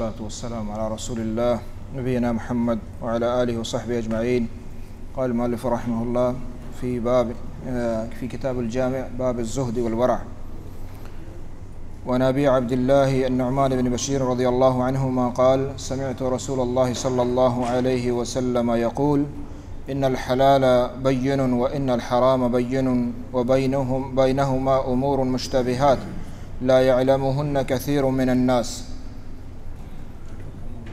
والصلاة والسلام على رسول الله نبينا محمد وعلى آله وصحبه أجمعين. قال المؤلف رحمه الله في باب، آه، في كتاب الجامع، باب الزهد والورع. وعن أبي عبد الله النعمان بن بشير رضي الله عنهما قال: سمعت رسول الله صلى الله عليه وسلم يقول: إن الحلال بين وإن الحرام بين وبينهم، بينهما أمور مشتبهات لا يعلمهن كثير من الناس،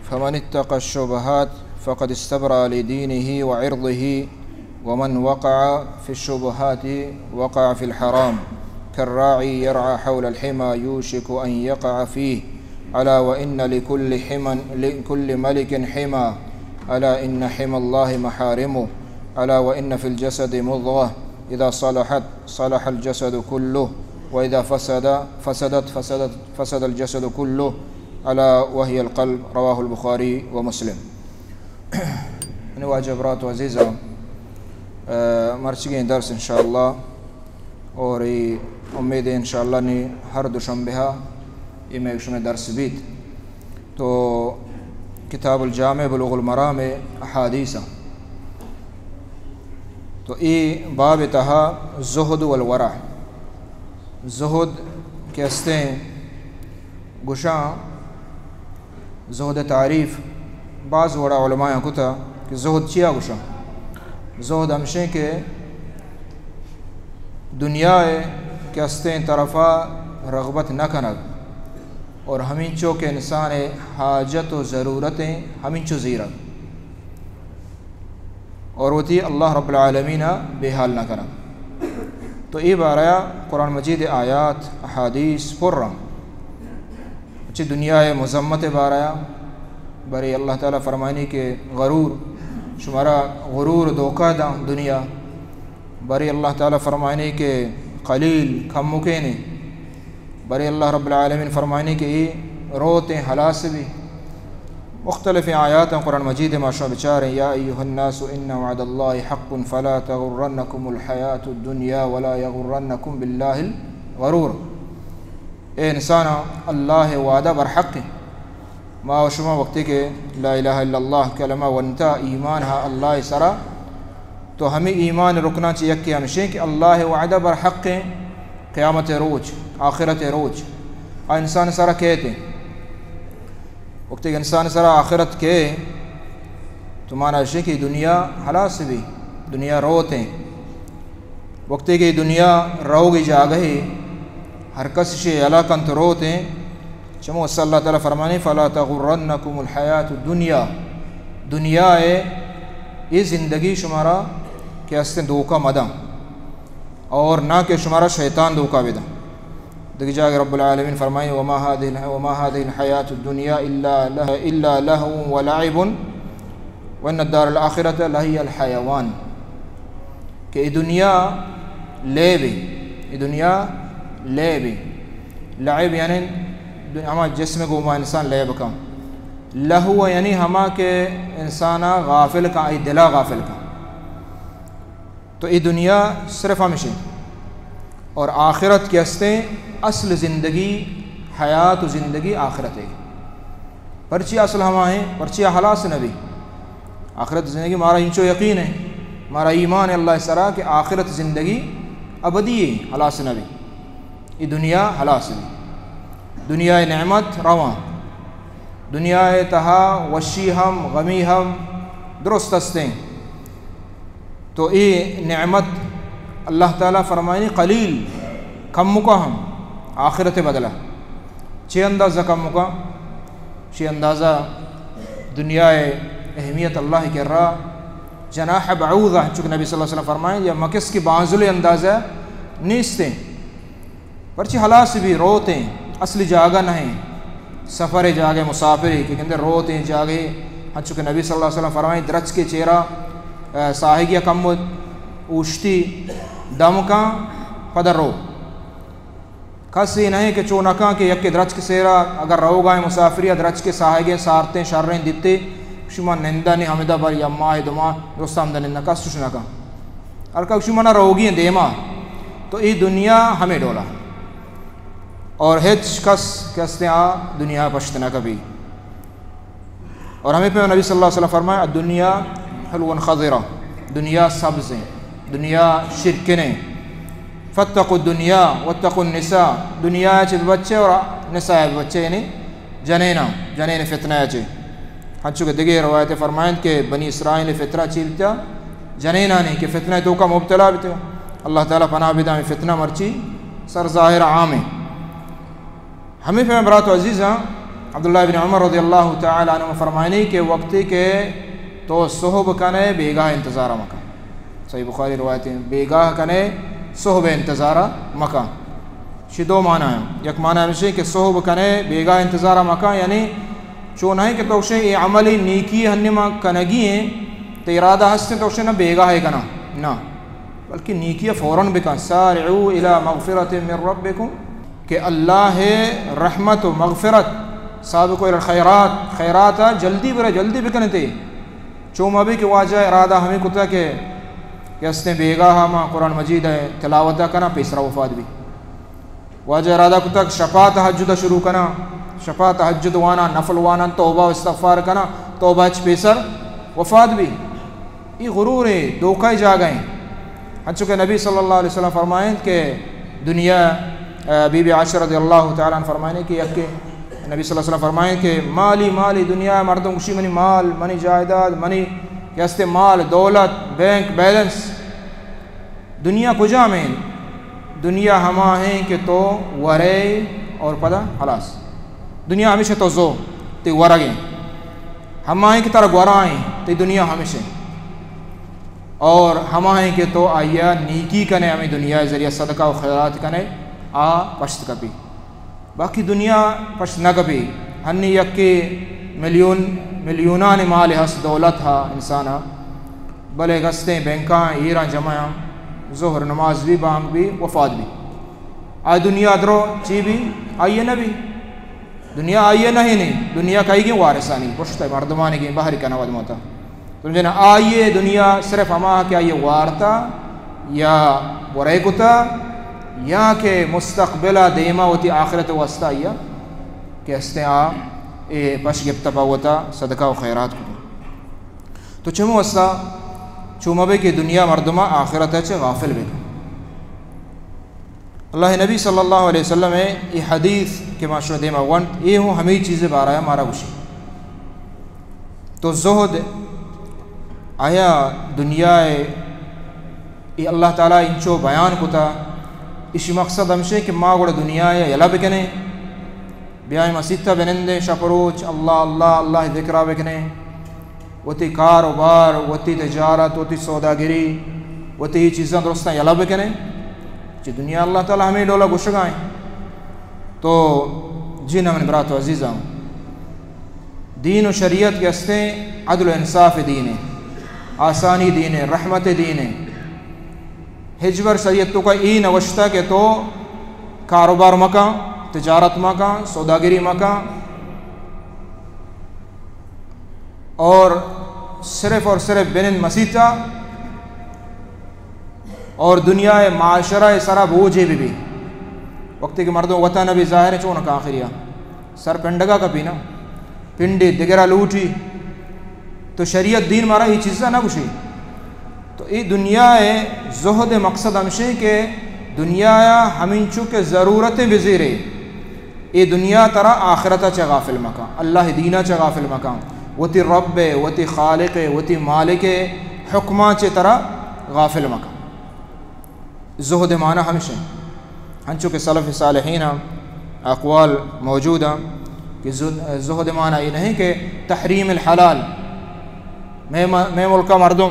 فمن اتقى الشبهات فقد استبرأ لدينه وعرضه، ومن وقع في الشبهات وقع في الحرام، كالراعي يرعى حول الحمى يوشك أن يقع فيه، ألا وإن لكل حمى، لكل ملك حمى، ألا إن حمى الله محارمه، ألا وإن في الجسد مضغة، إذا صلحت صلح الجسد كله، وإذا فسد، فسدت، فسدت، فسد الجسد كله، ألا وهي القلب. رواه البخاري ومسلم. منی واجہ برات و عزیزاں، آ، مرچیگیں درس انشاءاللہ، اور اے امید ہے انشاءاللہ نی ہر دوشنبہ ءَ اے مئے شمئے درس بیت۔ تو کتاب الجامع بلوغ المرام احادیث ءَ۔ تو اے باب تہا زہد والورع، زہد کہ استیں گوشاں، زہد ءِ تعریف باز وڑا علمایاں کتا کہ زہد چیا گوشاں۔ زہد ہمشیں کہ دنیا ءِ کہ استیں طرفا رغبت نہ کنگ، اور ہمینچو کہ انسان ءِ حاجت و ضرورتیں ہمینچو زیرگ۔ اور وتی اللہ رب العالمین ءَ بے حال نہ کناں۔ تو اے بارہ ءَ قرآن مجید ءِ آیات، احادیث پر اں۔ چہ دنیا ءِ مذمت ءِ بارہ ءَ، برے اللہ تعالیٰ فرمائنی کہ غرور، شمارا غرور دھوکہ داں دنیا۔ برے اللہ تعالیٰ فرمائنی کہ قلیل، کمکینے۔ برے اللہ رب العالمین فرمائنی کہ اے روتیں، ہلاس بی۔ مختلف آیات قرآن مجید ءَ ما شما بچاریں، یا ایھا الناس ان وعد اللہ حق فلا تغرنکم الحیات الدنیا ولا یغرنکم باللہ الغرور۔ اے انساناں، اللہ ءِ وعدہ برحق ایں۔ ما و شما وقتی کہ لا الہ الا اللہ کلمہ ونتا، ایمان ہا اللہ ءِ سرا، تو ہمے ایمان ءِ رکناں چہ یکے ہمشیں کہ اللہ ءِ وعدہ برحق ایں، قیامت ءِ روچ، آخرت ءِ روچ آ انسان ءِ سرا کیت ایں۔ وقتی کہ انسان ءِ سرا آخرت کئے، تو مانا اشیں کہ دنیا ہلاس بی، دنیا روتیں۔ وقتی کہ دنیا روگی جاگہے، ہر کس اشی یلہ کنت روتیں، چمو اس اللہ تعالیٰ فرمانی، فلا تغرنکم الحیات الدنیا، دنیا ءِ اے زندگی شمارا کہ استیں دھوکہ مداں، اور نہ کہ شمارا شیطان دھوکہ بداں۔ دگہ جاگہ رب العالمین فرمائیں، وما هذه الح-، وما هذه الحیات الدنیا الا لہ-، الا لہو ولعب وان الدار الآخرۃ لہی الحیوان، کہ اے دنیا لیب ایں، اے دنیا لیب ایں۔ لعب یعنی دن-، ہما جسم گوما انسان لیب کن۔ لہو یعنی ہما کہ انسانا غافل کن، اے دلا غافل کن۔ تو اے دنیا صرف ہمشیں۔ اور آخرت کہ استیں، اصل زندگی، حیات و زندگی آخرت ایں۔ پرچی اصل ہما ایں، پرچی ہلاس نبی۔ آخرت زندگی مارا انچو یقین ایں، مارا ایمان ایں اللہ ءِ سرا کہ آخرت زندگی ابدی ایں، ہلاس نبی۔ اے دنیا ہلاس بی۔ دنیا ءِ نعمت رواں۔ دنیا ءِ تہا وشی ہم، غمی ہم درست استیں۔ تو اے نعمت اللہ تعالیٰ فرمائنی قلیل، کمکا ہم آخرت ءِ بدلہ۔ چے اندازہ کمکا؟ چے اندازہ دنیا ءِ اہمیت اللہ ءِ کرا جناح بعوضہ، چونکہ نبی صلی اللہ علیہ وسلم فرمائیں، یا مکس کے بانزل اندازہ نیستیں۔ پرچی ہلاس بی، روتیں، اصلی جاگہ نہ ایں۔ سفر ءِ جاگہ، مسافرے کہ گندے روتیں جاگہے، ہنچو کہ نبی صلی اللہ علیہ وسلم فرمائیں، درچکے چیرا، آ، ساہگی ءَ کمو اوشتی دم کن، پدا رو۔ کس اے نہ ایں کہ چو نہ کن کہ یکے درچک سیرا، اگر روگا ایں مسافری ءَ، درچکے ساہگیں سارتیں شریں دیتے، شما نندانی ہمدا بر یا ماہ دو ماہ درست ہمدا نندن، کس چوش نہ کن۔ ہر کس شما نہ روگی ایں دیما۔ تو اے دنیا ہمے ڈولا۔ اور ہچ کس کہ استیں آ دنیا پشت نہ کپی۔ اور ہمے پہ نبی صلی اللہ علیہ وسلم فرمائے، الدنیا حلو خضرہ، دنیا سبز ہیں، دنیا شیرکن ہیں۔ فاتقوا الدنیا واتقوا النساء، دنیا چہ بچے اور نساء بچے، یعنی جنینا، جنین فتنہ چہ۔ ہنچو کہ دگہ روایت فرمائند کہ بنی اسرائیل فتنہ چی بیتا، جنینانی کہ فتنہ توکا مبتلا بیتے۔ اللہ تعالی پناہ بدائیں، فتنہ مرچی سر ظاہر عام ہے۔ ہمے پہ برات و عزیزاں، عبداللہ بن عمر رضی اللہ تعالی عنہ فرمائنی کہ وقتی کہ تو صحب کنے، بیگاہ انتظار مکن۔ صحیح بخاری روایت ہیں، بیگاہ کنے، صحب انتظار مکن۔ شی دو معنی ہیں۔ یک معنی ہمشی کہ صحب کنے، بیگاہ انتظار مکن، یعنی چو نہیں کہ تو شے اے عملی نیکی ہنی ما کنگی ہیں، تو ارادہ ہستے تو شے نہ بیگاہ ہے کنا، نہ، بلکہ نیکی فوراً بکن۔ سارعوا الی مغفرۃ من ربکم، کہ اللہ رحمت و مغفرت، سابقوا الی الخیرات، خیرات جلدی برے، جلدی بکنتے۔ چو مبی کہ واجہ ارادہ ہمیں کتا کہ، کہ استیں بیگاہ ما قرآن مجید تلاوت کنا، پیسرا وفات بی۔ واجہ ارادہ کتا کہ شپا تہجد شروع کنا، شپا تہجد وانا، نفل وانا، توبہ و استغفار کنا، توبہ چ پیسر وفات بی۔ ای غرور ہے، دھوکہ جاگہ ہیں۔ ہنچو کہ نبی صلی اللہ علیہ وسلم فرمائیں کہ دنیا، آ، بی بی عائشہ رضی اللہ تعالی عنہ فرمائیں کہ یک نبی صلی اللہ علیہ وسلم فرمائیں کہ مالی، مالی، دنیا مردم گوشی منی مال، منی جائیداد، منی کہ استے مال، دولت، بینک بیلنس۔ دنیا کجام ہیں؟ دنیا ہما ہیں کہ تو ورے اور پدا خلاص۔ دنیا ہمیشہ تو زو، تی ورگیں۔ ہما ہیں کہ ترا گورائیں، تی دنیا ہمیشہ۔ اور ہما ہیں کہ تو آیا نیکی کنے، ہمیں دنیا ذریعہ صدقہ و خیرات کنے، آ پشت کپی۔ باقی دنیا پشت نہ کپی۔ ہنی یکے ملیون، ملیونان مال ہست، دولت ہا انسان ہا، بلے گستیں بینکاں ایراں جمع ہاں، ظہر نماز بھی، بانگ بھی، وفات بھی۔ آ دنیا درو چی بھی، آئیے نہ بھی۔ دنیا آئیے نہیں، نہیں۔ دنیا کئی گے وارثانی، پشت مردمانی گے بہر کنا ودمتا۔ سمجھے نا؟ آئیے دنیا صرف ہما کہ آئیے وارتا یا برے کتا یا کہ مستقبلا دیما وتی آخرت واسطہ آئیا کہ استیں آ اے پش گپتا پہ وتا صدقہ و خیرات کتا۔ تو چمو واسطہ چو مبے کہ دنیا مردما آخرت چہ غافل بے۔ اللہ نبی صلی اللہ علیہ وسلم ء اے حدیث کہ ما شما دیما ونت، اے ہوں ہمے چیز بارہ مارا گوشی۔ تو زہد آیا دنیا ء، اے اللہ تعالی انچو بیان کتا، اشی مقصد ہمشے کہ ما گڑا دنیا ء یلہ بکنیں، بیائیں مسیت ء بنندیں شپ روچ، اللہ، اللہ، اللہ ذکرا بکنیں۔ وتی کاروبار، وتی تجارت، وتی سوداگری، وتی اے چیزاں درستاں یلہ بکنیں۔ چہ دنیا اللہ تعالی ہمیں ڈولا گوشگائیں۔ تو جی نہ من برات و عزیزاں، دین و شریعت کہ استیں عدل و انصاف دین ہے، آسانی دین ہے، رحمت دین ہے۔ ہچبر شریعت تو کا ای نوشتہ کہ تو کاروبار مکاں، تجارت مکاں، سوداگری مکاں، اور صرف اور صرف بنند مسیتا اور دنیا معاشرہ سرا بوجھے بہ بی۔ وقتی کہ مردم وطن بی ظاہر ہے چون کا آخریا سر پنڈگا کپی نا، پنڈی دگرا لوٹی، تو شریعت دین مارا یہ چیزا نہ گوشی۔ تو اے دنیا ء زہد ء مقصد ہمشے کہ دنیا ء ہمینچو کہ ضرورتیں بزیرے، اے دنیا ترا آخرت ء چہ غافل مکن، اللہ ء دین ء چہ غافل مکن، وتی رب ء، وتی خالق ء، وتی مالک ء حکماں چہ ترا غافل مکن۔ زہد ء معنی ہمشیں، ہنچو کہ سلف صالحین ء اقوال موجود ہیں کہ زہد، زہد ء معنی یہ نہیں کہ تحریم الحلال۔ مئے م-، مئے ملک ء مردم،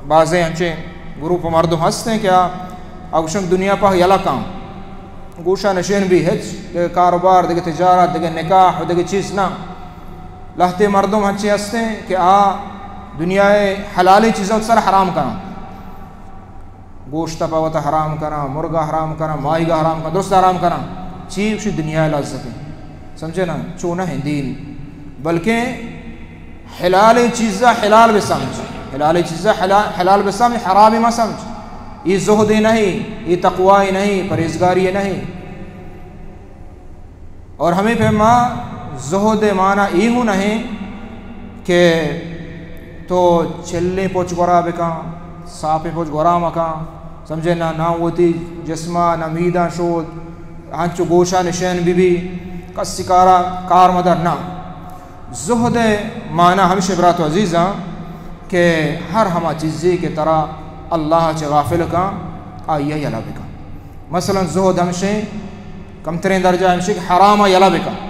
بازیں انچیں گروپ مردم ہستیں کہ آ، آ گوشنگ دنیا پہ یلہ کاں، گوشا نشین بھی ہچ، دگہ کاروبار، دگہ تجارت، دگہ نکاح و دگہ چیز نہ۔ لہتے مردم ہنچیں ہستیں کہ آ دنیا ء حلالیں چیزاں سر حرام کناں۔ گوشت پہ وت حرام کناں، مرغ حرام کناں، ماہیگ حرام کناں، درست حرام کناں۔ چی؟ گوشی دنیا لذت ہے۔ سمجھے نا؟ چو نہ ہیں دین، بلکہ حلال چیزا حلال بہ سمجھ، حلال چیزا حلا-، حلال بہ سمجھ، حرام مہ سمجھ۔ یہ زہد نہیں، یہ تقوی نہیں، پرہیزگاری نہیں۔ اور ہمیں پیما زہد معنی یہ ہوں نہیں کہ تو چلیں پچ گورا بکن، ساپیں پچ گورا مکن، سمجھے نا، نہ وتی جسما نہ میداں شود، ہنچو گوشا نشین بی بی، کسی کارا کار مدار نہ۔ زہد ءِ معنی ہمشہ، برات و عزیزاں، کہ ہر ہما چیزے کہ ترا اللہ چہ غافل کن، آئی ءَ یلہ بکن۔ مثلاً زہد ہمشہ، کمتریں درجہ ہمشہ کہ حرام ءَ یلہ بکن،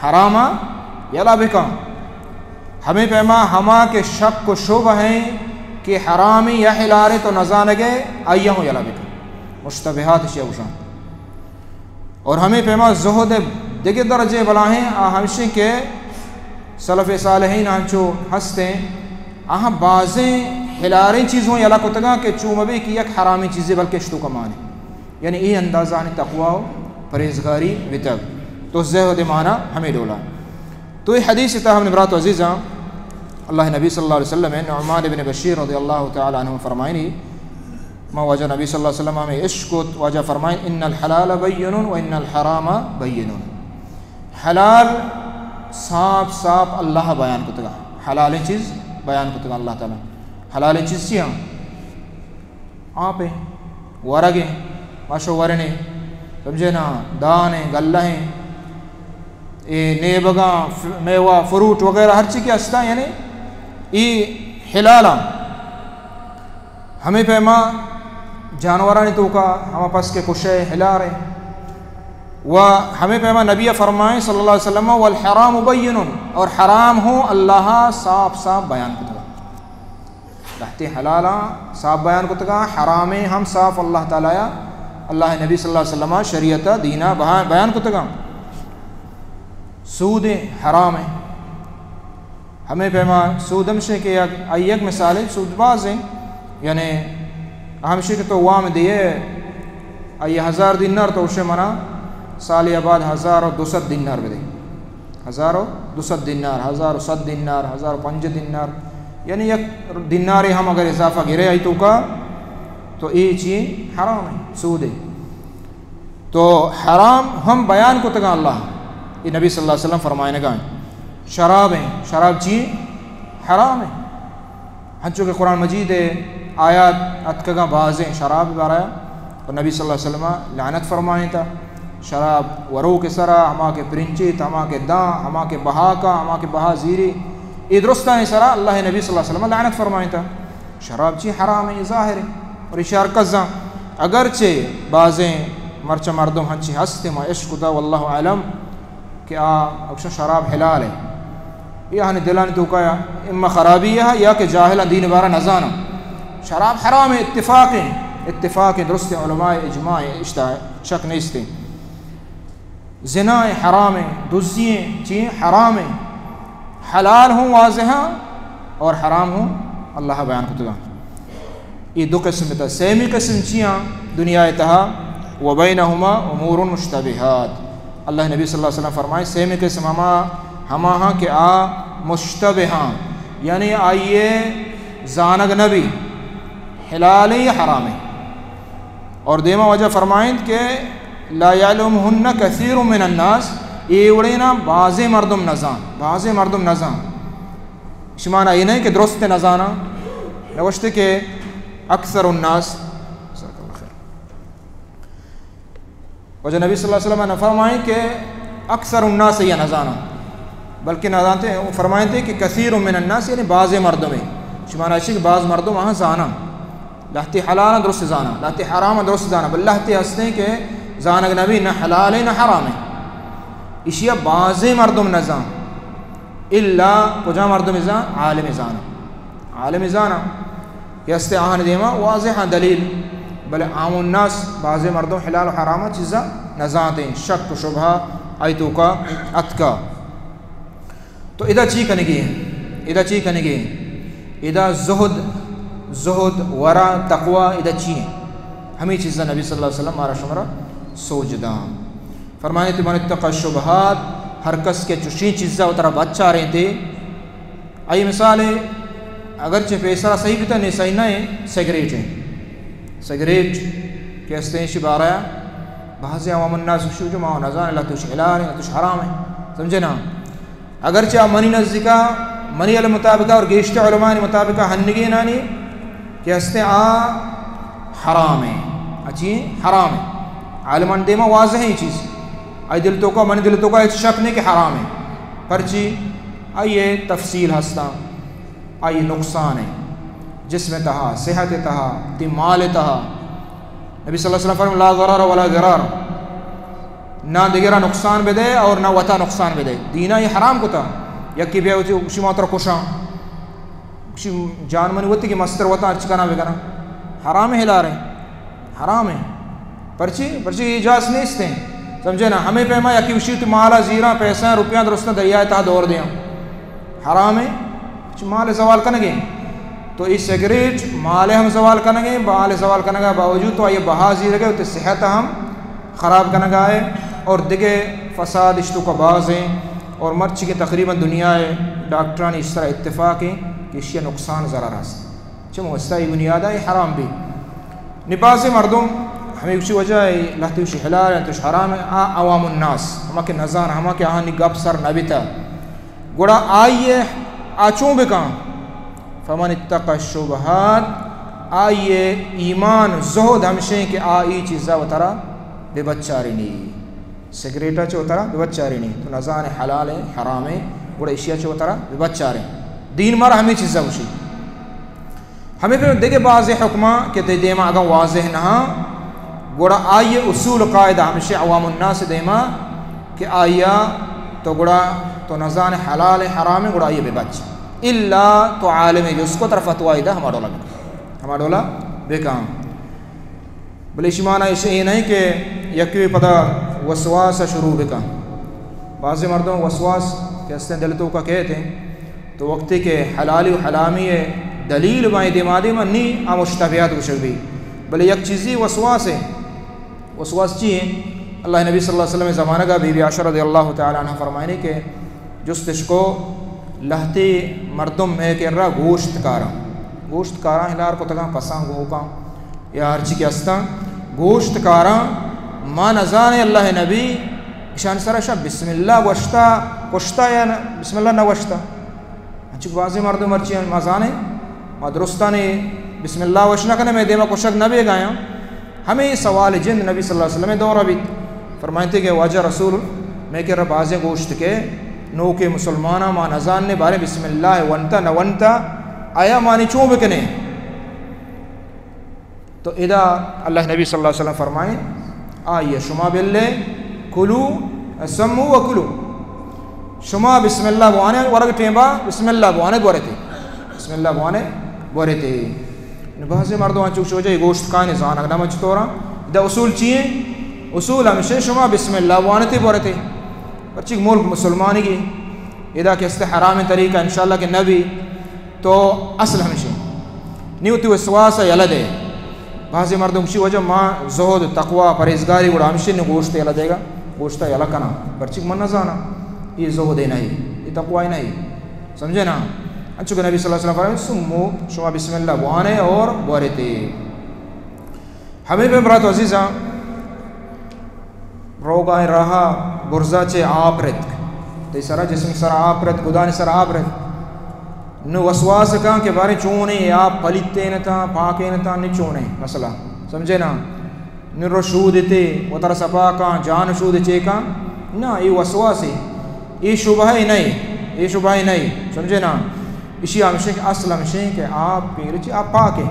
حرام ءَ یلہ بکن۔ ہمے پیما ہما کہ شک و شبہ ہیں کہ حرامیں یا حلالیں تو نزانگے، آئی ءَ ہوں یلہ بکن۔ مشتبہات اشی ءَ گوشاں۔ اور ہمے پیما زہد ءِ دگہ درجے بلاہیں، آ ہمشیں کہ سلف صالحین آنچو ہستیں، آہاں بازیں حلالیں چیزوں یلہ کتگاں کہ چو مبی کہ یک حرامیں چیزے بلکہ اشتو کمانے۔ یعنی اے اندازہ آنی تقوی و پرہیزگاری بیتگ۔ تو زہد ءِ معنی ہمے ڈولا۔ تو اے حدیث ءِ تہا منی برات و عزیزاں، اللہ نبی صلی اللہ علیہ وسلم ءَ، نعمان ابن بشیر رضی اللہ تعالی عنہ فرمائنی، ما واجہ نبی صلی اللہ علیہ وسلم ءَ ہمے اشکت، واجہ فرمائن، ان الحلال بین و ان الحرام بین۔ حلال صاف صاف اللہ بیان کتگا، حلالیں چیز بیان کتگا اللہ تعالی۔ حلالیں چیز چی ہیں؟ آپیں، ورگیں، ماشو ورنے، سمجھے نا، دانیں، گلہیں، اے نیبگاں، ف-، میوہ، فروٹ وغیرہ ہر چی کہ ہستا، یعنی اے حلالاں۔ ہمے پیما جانورانی توکا ہما پس کہ کشے حلالیں۔ و ہمے پیما نبی فرمائیں صلی اللہ علیہ وسلم، والحرام بین، اور حرام ہوں اللہ صاف صاف بیان کتگا۔ لہتے حلالاں صاف بیان کتگاں، حرامیں ہم صاف اللہ تعالی ءَ، اللہ نبی صلی اللہ علیہ وسلم ءَ شریعت ءَ دین ءَ بہا-، بیان کتگاں۔ سود حرام ہے۔ ہمے پیما سود ہمشے کہ یک، آئی یک مثال ہے، سود باز ہیں۔ یعنی ہمشے کہ تو وام دیے، آئی ہزار دینار تو اسے منا سال بعد ہزار و دو سد دینار بدے۔ ہزار و دو سد دینار، ہزار و سد دینار، ہزار و پنجاہ دینار، یعنی یک دینارے ہم اگر اضافہ گرے آئی توکا، تو اے چی حرام ہے، سود ہے۔ تو حرام ہم بیان کتگاں اللہ، اے نبی صلی اللہ علیہ وسلم فرمائنگا ہیں۔ شراب ہیں، شراب چی؟ حرام ہے۔ ہنچو کہ قرآن مجید ءَ آیات اتکگاں بازیں شراب بارہ، تو نبی صلی اللہ علیہ وسلم لعنت فرمائیں تا، شراب وروک سرا، ہما کہ پرنچیت، ہما کہ داں، ہما کہ بہا کا، ہما کہ بہا زیری، اے درستانی سرا اللہ نبی صلی اللہ علیہ وسلم لعنت فرمائیں تا۔ شراب چی؟ حرام ہے، ظاہر ہے۔ اور اشار کزاں، اگرچہ بازیں مرچہ مردم ہنچی ہستے، ما اشکتا، واللہ اعلم، کہ آ اکشن شراب حلال ہے۔ اے آہانی دلانی توکا اما خرابی ہے یا کہ جاہلاں دین بارہ نزاناں۔ شراب حرام ہے، اتفاق ہیں، اتفاق ہیں، درست علماء اجماع ہیں، اشتا شک نیست ہیں۔ زنا ہیں، حرام ہیں، دزی ہیں، چی ہیں؟ حرام ہیں۔ حلال ہوں واضح ہیں اور حرام ہوں اللہ بیان کتگاں۔ اے دو قسم بتا۔ سیمی قسم چیاں دنیا تہا؟ وبینہما امور مشتبہات۔ اللہ نبی صلی اللہ علیہ وسلم فرمائے، سیمی قسم ہما، ہما ہاں کہ آ مشتبہ ہاں، یعنی آئیے زانگ نبی، حلال یا حرام۔ اور دیما واجہ فرمائیں کہ لا یعلمہن کثیر من الناس، اے وڑینا بازیں مردم نزان، بازیں مردم نزان۔ شما نا اے نہیں کہ درست نزاناں، نوشتے کہ اکثر الناس، جزاک اللہ خیر۔ واجہ نبی صلی اللہ علیہ وسلم نہ فرمائیں کہ اکثر الناس یا نزاناں، بلکہ نزانتے، فرمائیں تھے کہ کثیر من الناس، یعنی بعض مردم ہیں۔ شما نا کہ بعض مردم آہاں زاناں، لہتے حلال درست زاناں، لہتے حرام درست زاناں، بل لہتے ہستیں کہ زانگ نبی نہ حلال ہے نہ حرام ہے۔ اشیا بعض مردم نزان۔ الا کجا مردم زان؟ عالم زان۔ عالم زان کہ است آہان دیما واضح دلیل، بلے عام الناس، بعض مردم حلال و حرام چیزا نزانتے، شک و شبہ آئی توکا اتکا۔ تو ادا چی کنگی ہیں؟ ادا چی کنگی ہیں؟ ادا زہد، زہد، ورع، تقوی، ادا چی ہیں؟ ہمیں چیزا نبی صلی اللہ علیہ وسلم مارا شمارا سوج داں۔ فرمائے تھے، من اتقى الشبهات، ہر کس کہ چشیں چیزا وترا بچاریں تھے، آئی مثال ہے، اگرچہ پیسرا صحیح بیتا، نہیں صحیح نہ ہے، سگریٹ ہے۔ سگریٹ کہ استیں شی بارہ، بعض عوام الناس شو جو ما نزان، اللہ توش حلال ہے، توش حرام ہے، سمجھے نا؟ اگرچہ منی نزدیکا منی علم مطابق اور گیشتر علماء مطابق ہنگینانی کہ ہستے آ حرام ہیں، اچی حرام ہیں۔ عالمان دیما واضح ہیں چیز، آئی دل توکا، منی دل توکا ہچ شک نہیں کہ حرام ہیں۔ پرچی؟ آئی تفصیل ہستا، آئی نقصان ہیں جسم تہا، صحت تہا، تی مال تہا۔ نبی صلی اللہ علیہ وسلم فرمائے، لا ضرر ولا ضرار، نہ دگرا نقصان بدے اور نہ وتا نقصان بدے۔ دینا یہ حرام کتا، یکی بیا وتی گوشی ما ترا کشاں، گوشی جان منی وتی کہ مستر وتا ہرچ کنا بکنا، حرام ہے ہلارے، حرام ہے۔ پرچی؟ پرچی یہ اجازت نیست ہیں، سمجھے نا؟ ہمیں پیما یکی گوشی تو مالا زیراں، پیسہ روپیاں درستاں دریائے تہا دور دیاں، حرام ہے۔ چہ مال زوال کنگے، تو ای سگریٹ مال ہم زوال کنگے، مال زوال کنگا باوجود تو آئی بہا زیرگے، تو صحت ہم خراب کنگا ہے اور دگہ فساد اشتو کا باز ہیں۔ اور مرچی کہ تقریباً دنیا ہے ڈاکٹرانی اس طرح اتفاق ہیں کہ اشیا نقصان ضرر ہست۔ چہ موستا ای بنیادا ای حرام بھی۔ نی بازیں مردم ہمیں اسی وجہ ہے لہتے اسی حلال ہیں، توش حرام ہے، آ عوام الناس، ہما کہ نزان، ہما کہ آہانی گپ سر نبیتا۔ گڑا آئیے آ چون بکن؟ فمن اتقى الشبهات، آئیے ایمان زہد ہمشیں کہ آ ای چیزا وترا بے بچارینی۔ سگریٹا چہ وترا بے بچارینی۔ تو نزان حلال ہے، حرام ہے، گڑا اشیا چہ وترا بے بچارے۔ دین مارا ہمیں چیزا گوشی۔ ہمیں پہ دگہ بازیں حکماں کہ تے دیما اگاں واضح نہ ہاں، گڑا آئی اصول قاعدہ ہمیشہ عوام الناس دیما کہ آیا تو گڑا تو نزان حلال حرام، گڑا آئی بے بچ۔ الا تو عالم جس کو طرف فتوی دا ہما ڈولا بکن۔ ہما ڈولا بکن۔ بلے اشی معنی ایش اے نہیں کہ یکی پدا وسواس شروع بکن۔ بعضی مردم وسواس کہ ہستیں دل توکا کہتے ہیں، تو وقتی کہ حلالی و حرامی دلیل بائیں دیما دیما نی آ مشتبہات گوشگ بی۔ بلے یک چیزی وسواس ہے۔ وسواس چی ہے؟ اللہ نبی صلی اللہ علیہ وسلم زمانہ کا بی بی عائشہ رضی اللہ تعالی عنہ فرمائنے کہ جستش کو لہتے مردم میں کہ را گوشت کاراں، گوشت کاراں ہلار کتگاں پساں گوکاں یا ہرچی کہ استاں، گوشت کاراں، ما نزانے اللہ نبی اشان سرا شا بسم اللہ گوشتا، گوشتا یا نہ، بسم اللہ نہ گوشتا۔ انچو کہ بعضی مردم مرچی ما زانے، ما درستانے بسم اللہ وش نہ کنے، میں دیما کشک نہ بیگایاں۔ ہمیں سوال جند نبی صلی اللہ علیہ وسلم دورہ بیت۔ فرمائیتے کہ واجہ رسول، میں کہ رب آزیں گوشت کے نوکے مسلماناں ما نزاننے بارے بسم اللہ ونتا نہ ونتا، آیا مانی چون بکنے؟ تو ادا اللہ نبی صلی اللہ علیہ وسلم فرمائیں، آئیے شما بلے کلو، سمو و کلو۔ شما بسم اللہ بوانے، ورگ ٹیمبا بسم اللہ بوانے بورتے۔ بسم اللہ بوانے بورتے۔ نو بعضی مردم انچو چوجہ گوشت کائیں زانگ نہ مچ تورا۔ دا اصول چی ہیں؟ اصول ہمشے شما بسم اللہ بوانتے بورتے۔ پرچی ملک مسلمانی گی، ادا کہ است حرام طریقہ انشاءاللہ کہ نبی۔ تو اصل ہمشی نی وتی وسواس یلہ دے۔ بعضی مردم گوشی وجہ ما زہد، تقوی، پرہیزگاری گڑا ہمشی نی گوشت یلہ دے گا، گوشت یلہ کنا، پرچی من نہ زانا، یہ زہد نہیں، یہ تقوی نہیں، سمجھے نا؟ انچو کہ نبی صلی اللہ علیہ وسلم فرمائے، سمو، شما بسم اللہ بوانے اور بورتے۔ ہمیں پہ برات عزیزاں، روگائیں راہا برزا چے آپ رتک۔ تئی سرا جسم سرا آپ رتک، گدانی سرا آپ رتک۔ نو وسواس کن کہ بارے چونے، آپ پلیتے نتا، پاکے نتا، نی چونے مسئلہ۔ سمجھے نا؟ نی رو شودتے، وتر سپا کن، جان شود چے کن؟ نا، اے وسواسے۔ اے شبہہ نہیں، اے شبہہ نہیں۔ سمجھے نا؟ اشی ہمشیں کہ اصل ہمشیں کہ آپ پیرچی آپ پاک ہیں۔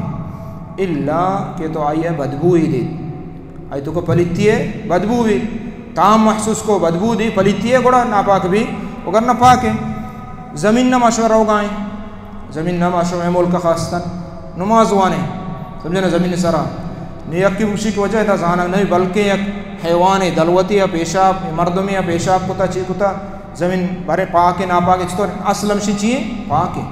الا کہ تو آئی بدبوئی دے۔ آئی تو کو پلیتی ہے، بدبو بھی۔ طعام محسوس کو، بدبو دی، پلیتی ہے، گڑا ناپاک بھی، وگر نہ پاک ہے۔ زمین نہ ماشو روگائیں۔ زمین نہ ماشو اے ملک خاصتاً۔ نماز وانے۔ سمجھے نا زمین سرا۔ نی یکی بوشی کی وجہ تا زانگ نہیں، بلکہ یک حیوان دلوتی یا پیشاب، مردمی یا پیشاب کتا، چی کتا، زمین بارے پاک ہے، ناپاک ہے، چطور؟ اصل ہمشی چی ہے؟ پاک ہے۔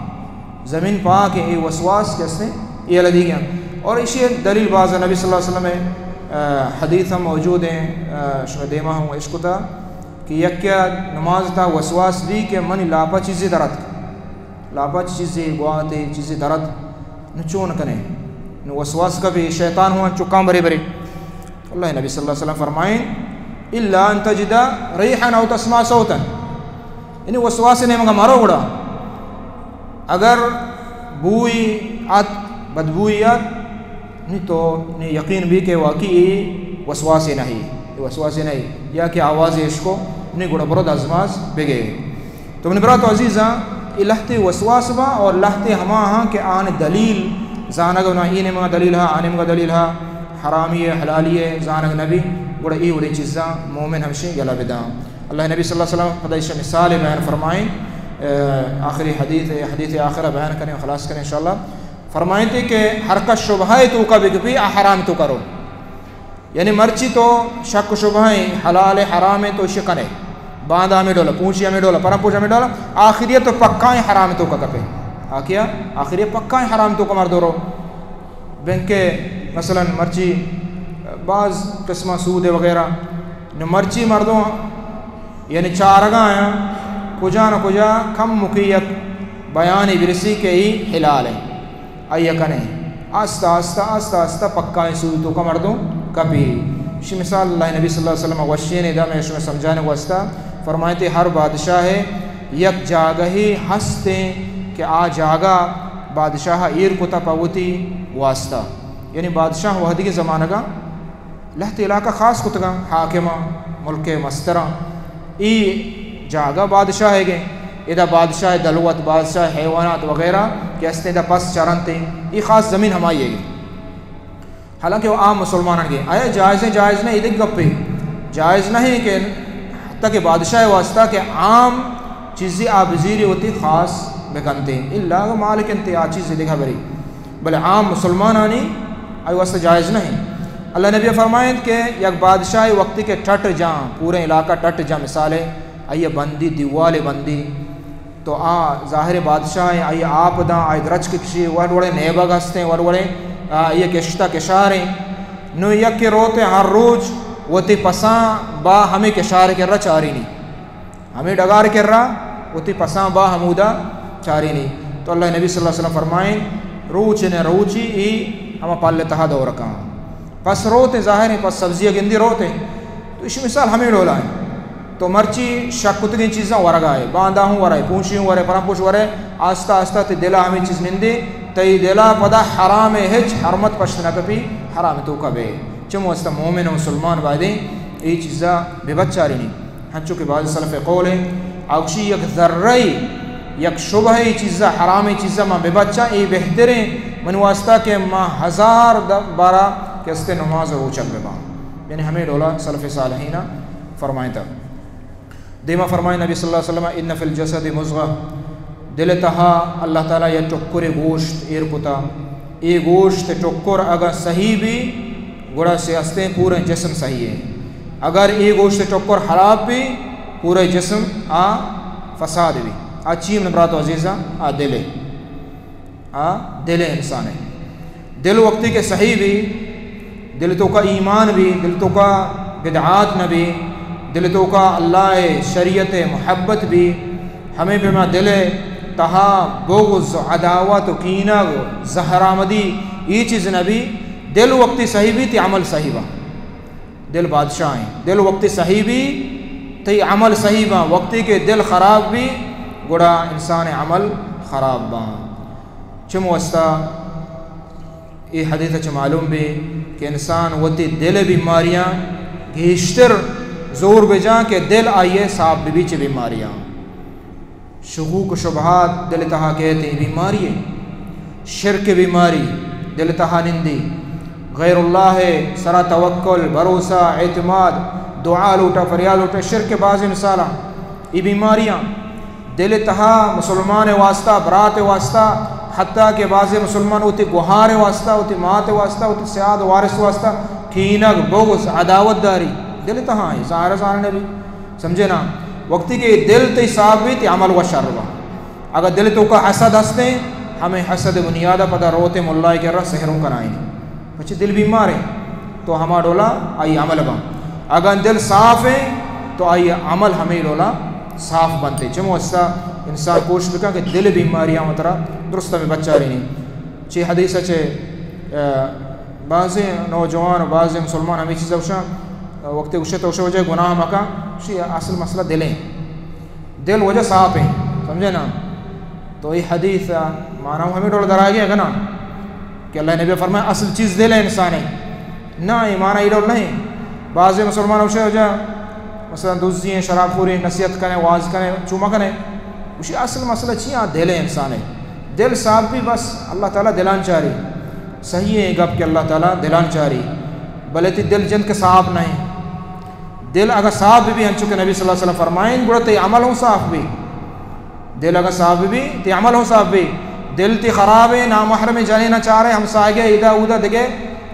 زمین پاک ہے، اے وسواس کسے اے لدی گیا۔ اور اشی دلیل باز نبی صلی اللہ علیہ وسلم، آ، حدیث ہم موجود ہیں، آ، شما دیما ہم اشکتا کہ یکیا نماز تا وسواس بھی کہ منی لاپا چیزی درت، لاپا چیزی گواتے چیزی درت، نو چون کنے؟ نو وسواس کا بھی شیطان ہوا چکان برے برے۔ اللہ نبی صلی اللہ علیہ وسلم فرمائیں، الا ان تجد ریحا او تسمع صوتا۔ یعنی وسواس نے مگا مارو گڑا۔ اگر بوئی ات، بدبوئی ات، نی تو نی یقین بی کہ واقعی اے وسواسے نہیں، اے وسواسے نہیں، یا کہ آوازے اشکو، نی گڑا برو دزماز بگے۔ تو منی برات و عزیزاں، اے لہتے وسواس با اور لہتے ہما ہاں کہ آن دلیل زانگ نہ، اے نیمگا دلیل ہا، آ نیمگا دلیل ہا، حرامی ہے، حلالی ہے، زانگ نبی، گڑا اے وڑیں چیزاں مومن ہمشی یلا بداں۔ اللہ نبی صلی اللہ علیہ وسلم پدا ایشی مثال بیان فرمائیں، آ، آخری حدیث، حدیث آخرہ بیان کریں، خلاص کریں انشاءاللہ۔ فرمائیں تھے کہ ہر کا شبہہ توکا بکپی، آ حرام توکا رو۔ یعنی مرچی تو شک و شبہہ ہیں، حلال ہے، حرام ہے، تو اشی کنے۔ باندا ہمیں ڈولا، پونچی ہمیں ڈولا، پرم پوش ہمیں ڈولا، آخریت تو پکا ہیں حرام توکا کپے۔ آ کیا؟ آخریت پکا ہیں حرام توکا مردو رو۔ بنکہ مثلاً مرچی بعض قسمہ سود وغیرہ، نو مرچی مردم یعنی چارگا آیاں کجا نہ کجا کم مکی یک بیانے برسی کہ ای حلال ہے، آئی کنے۔ آستہ آستہ، آستہ آستہ پکائیں سود توکا مردم کپی۔ شی مثال اللہ نبی صلی اللہ علیہ وسلم وشین دا میں شما سمجھانے واسطہ فرمائیں تھے، ہر بادشاہ ہے یک جاگہی ہستیں کہ آ جاگہ بادشاہ ایر کتا پوتی واسطہ۔ یعنی بادشاہ وہدی کے زمانگا لہتے علاقہ خاص کتگاں، حاکماں، ملک مستراں، ای جاگہ بادشاہ گئے، ادا بادشاہ دلوت، بادشاہ حیوانات وغیرہ کہ ہستیں، ادا پس چرنتے، ای خاص زمین ہمائی گئے۔ حالانکہ وہ عام مسلمانان گئے، آیا جائز ہیں، جائز نہیں، ادھر گپے جائز نہیں کہ حتیٰ کہ بادشاہ واسطہ کہ عام چیزی آ بزیری ہوتی خاص بکنتے، الا مالک انتے آ چیز دیکھا بری۔ بلے عام مسلمانانی آئی واسطہ جائز نہیں۔ اللہ نبی فرمائیں کہ یک بادشاہ وقتی کہ ٹٹ جاں، پورے علاقہ ٹٹ جاں، مثال ہے، آئی بندی، دیوال بندی، تو آ ظاہر بادشاہ ہیں، آئی آپ داں، آئی درچک کشی، وڑ وڑے نیبگ ہستیں، وڑ وڑے، آ، آئی کشتہ کشاریں۔ نو یک روتے ہر روز وتی پساں با ہمیں کشار کے رچارینی۔ ہمے ڈگار کرا وتی پساں با ہمودا چارینی۔ تو اللہ نبی صلی اللہ علیہ وسلم فرمائیں، روچ نہ روچی ای ہما پل تہا دور کاں۔ پس روت ہیں، ظاہر ہیں، پس سبزی گندی روت ہیں۔ تو اسی مثال ہمیں ڈولا ہیں۔ تو مرچی شک کتگیں چیزاں ورگا ہے، باندا ہوں ورے، پونشی ہوں ورے، پرم پوش ورے، آستہ آستہ تی دلا ہمیں چیز نندے، تی دلا پدا حرام ہچ حرمت پشت نہ کپی، حرام توکا بے۔ چمو استا مومن و مسلمان بایدیں ای چیزا بے بچارینی۔ ہنچو کہ بعض سلف قول ہیں، آ گوشی یک ذرہ، یک شبہہ چیزا، حرام چیزا ما ببچاں، اے بہتریں من واسطہ کہ ما ہزار د-، بارا کہ استے نماز روچگ بباں۔ یعنی ہمیں ڈولا سلف صالحین فرمائیں تا۔ دیما فرمائیں نبی صلی اللہ علیہ وسلم، ان فی الجسد مضغہ، دل تہا اللہ تعالی یا ٹکر گوشت ایر کتا، اے گوشت ٹکر اگاں صحیح بی، گڑا سے استیں پوریں جسم صحیح ہے۔ اگر اے گوشت ٹکر خراب بی، پورے جسم آ فساد بی۔ آ چی من برات و عزیزاں؟ آ دل ہے۔ آ دل ہے انسان ہے۔ دل وقتی کہ صحیح بی، دل توکا ایمان بی، دل توکا بدعات نہ بی، دل توکا اللہ شریعت محبت بی، ہمیں پیما دل تہا بغض و عداوت و کینگ و زہرآمدی ای چیز نہ بی۔ دل وقتی صحیح بی تی عمل صحیح با۔ دل بادشاہ ہیں۔ دل وقتی صحیح بی تی عمل صحیح با۔ وقتی کہ دل خراب بی گڑا انسان عمل خراب با۔ چم واسطہ اے حدیث چہ معلوم بی کہ انسان وتی دل بیماریاں گیشتر زور بجاں کہ دل آئیے صاف بی چہ بیماریاں۔ شکوک و شبہات دل تہا کیت، اے بیماری ہے۔ شرک بیماری دل تہا نندی۔ غیر اللہ سرا توکل، بھروسہ، اعتماد، دعا لوٹا، فریاد لوٹا، شرک بعض مثالاں۔ اے بیماریاں دل تہا مسلمان واسطہ، برات واسطہ، حتیٰ کہ بعض مسلمان وتی گوہار واسطہ، وتی مات واسطہ، وتی سیاد وارث واسطہ کینگ، بغض، عداوت داری دل تہا ہے، ظاہر ظاہر نبی۔ سمجھے نا؟ وقتی کہ دل تئی صاف بی، تئی عمل و شر با۔ اگر دل توکا حسد ہستیں، ہمیں حسد بنیاد پدا روتے ملائے کرا سحروں کنائیں۔ پچھے دل بیمار ہے، تو ہما ڈولا آئی عمل با۔ اگر دل صاف ہے، تو آئی عمل ہمیں ڈولا صاف بنتے۔ چمو استا انسان کوشش بکن کہ دل بیماریاں مترا درست میں بچارینی۔ چی حدیث چے، آ، بعضیں نوجوان و بعضیں مسلمان ہمیں چیز گوشاں، وقتی گوشے تو گوشے وجہ گناہ مکن، شی اصل مسئلہ دل ہیں۔ دل وجہ صاف ہیں، سمجھے نا؟ تو اے حدیث ءِ معنی ہمے ڈول درآیگ ءَ کہ نا، کہ اللہ نبی فرمائے اصل چیز دل ہے انسان ہے۔ نہ، اے معنی اے ڈول نہیں۔ بعض مسلمان اوشے وجہ مثلاً دزی ہیں، شراب خوری ہیں، نصیحت کنے، واز کنے، چوما کنے۔ اسی اصل مسئلہ چی؟ آ دل ہے انسان ہے۔ دل صاف بھی بس اللہ تعالیٰ دلان چاری۔ صحیح ہے گپ کہ اللہ تعالیٰ دلان چاری، بلے تی دل جند کے صاف نہیں۔ دل اگر صاف بھی، انچو کہ نبی صلی اللہ علیہ وسلم فرمائیں، گڑا تی عمل ہوں صاف بھی۔ دل اگر صاف بھی، تی عمل ہوں صاف بھی۔ دل تی خراب ہے، نامحرم جنین چارے، ہمساہگے، ادا اودا دگے،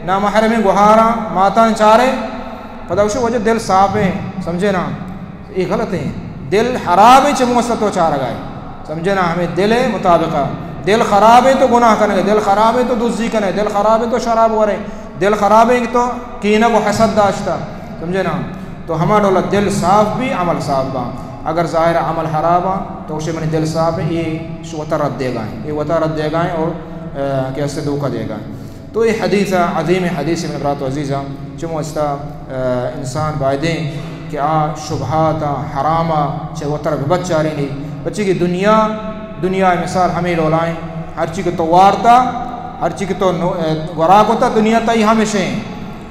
نامحرم گہاراں، ماتاں چارے، پدا اوشی وجہ دل صاف ہے، سمجھے نا؟ یہ غلط ہے۔ دل خراب ہے، چمو است تو چارگائے، سمجھے نا؟ ہمیں دل ہے مطابقہ۔ دل خراب ہے تو گناہ کنے، دل خراب ہے تو دزی کنے، دل خراب ہے تو شراب ورے، دل خراب ہے تو کینگ و حسد داشتا، سمجھے نا؟ تو ہما ڈولا دل صاف بھی، عمل صاف با۔ اگر ظاہر عمل خراب آ، تو اوشے منی دل صاف ہے، یہ شو وتا رد دے گائیں، یہ وتا رد دے گائیں اور، آ، کہ اسے دھوکہ دے گائیں۔ تو یہ حدیث عظیم، حدیث من برات و عزیزاں، چمو استا، آ، انسان بایدیں کہ آ شبہات آ، حرام آ، چہ وتر ببچارینی۔ بچے کہ دنیا، دنیا مثال ہمیں ڈولائیں، ہر چی کہ تو وارتا، ہر چی کہ تو نو-، آ، گورا کوتا، دنیا تئی ہمیشیں۔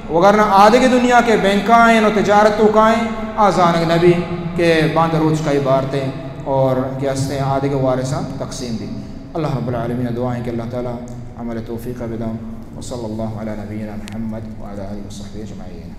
وگرنہ آدگہ دنیا کہ بینکائیں و تجارت توکائیں، آ زانگ نبی کہ باند روچ کئی بارتیں اور کہ ہستیں آدگہ وارثاں تقسیم بھی۔ اللہ رب العالمین دعائیں کہ اللہ تعالیٰ عمل توفیق بداں۔ وصلی اللہ علی نبینا محمد وعلی آلہ وصحبہ اجمعین۔